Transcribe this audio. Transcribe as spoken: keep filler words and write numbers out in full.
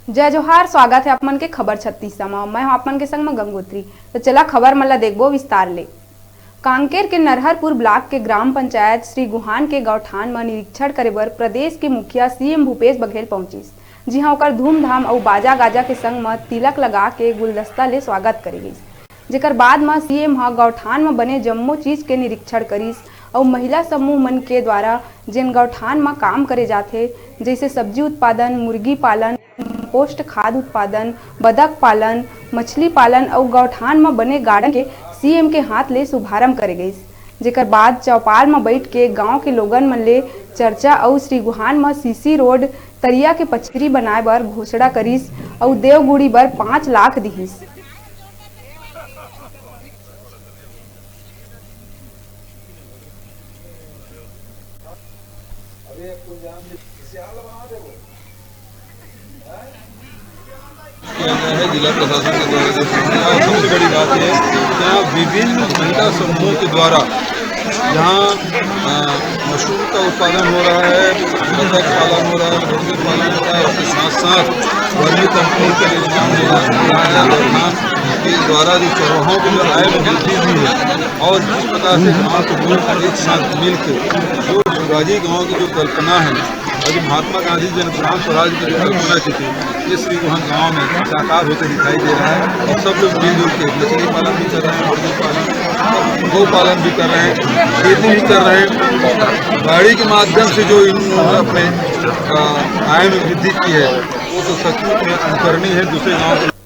जय जोहार, स्वागत है आप मन के खबर छत्तीसा म। मैं हूं आप मन के संग म गंगोत्री। तो चला खबर मन ला देखबो विस्तार ले। कांकेर के नरहरपुर ब्लॉक के ग्राम पंचायत श्री गुहान के गौठान म निरीक्षण करे बर प्रदेश के मुखिया सीएम भूपेश बघेल पहुंचिस, जिहां ओकर धूमधाम अउ बाजा गाजा के संग म तिलक लगा के गुलदस्ता ले स्वागत करे गइस। जेकर बाद म सीएम ह गौठान म बने जम्मो चीज के निरीक्षण करिस अउ महिला समूह मन के द्वारा जेन गौठान म काम करे जाथे, जइसे सब्जी उत्पादन, मुर्गी पालन, कंपोस्ट खाद उत्पादन, बदक पालन, मछली पालन अउ गौठान म बने गार्डन के सीएम के हाथ ले शुभारंभ करे गइस। जेकर बाद चौपाल म बइठ के गांव के लोगन मन ले चर्चा अउ श्री गुहान म सीसी रोड तरिया के पचरी बनाए बर घोषणा करिस अउ देवगुड़ी बर पाँच लाख दिहिस। किया गया है जिला प्रशासन के द्वारा। जो सबसे बड़ी बात है कि यहाँ विभिन्न महिला समूहों के द्वारा यहाँ, अ, मशरूम का उत्पादन हो रहा है, बतख पालन हो रहा है, मुर्गी पालन हो रहा है, उसके साथ साथ वर्मी कंपोस्ट का निर्माण हो रहा है, और धान के द्वारा जो चरवाहों को जो आय में वृद्धि हुई है और जिस प्रकार से गाँव के लोग एक साथ मिलकर जो सुराजी गाँव की जो कल्पना है और जो महात्मा गांधी जी ने ग्राम स्वराज की जो कल्पना की थी, ये श्री गुहान गाँव में साकार होते दिखाई दे रहा है। और सब लोग मिलजुल के मछली पालन भी कर रहे हैं, मुर्गी पालन, गौ पालन भी कर रहे हैं, खेती भी कर रहे हैं। गाड़ी के माध्यम से जो इन अपने, अ, आय में वृद्धि की है, वो तो सचमुच में अनुकरणीय है। दूसरे गाँव के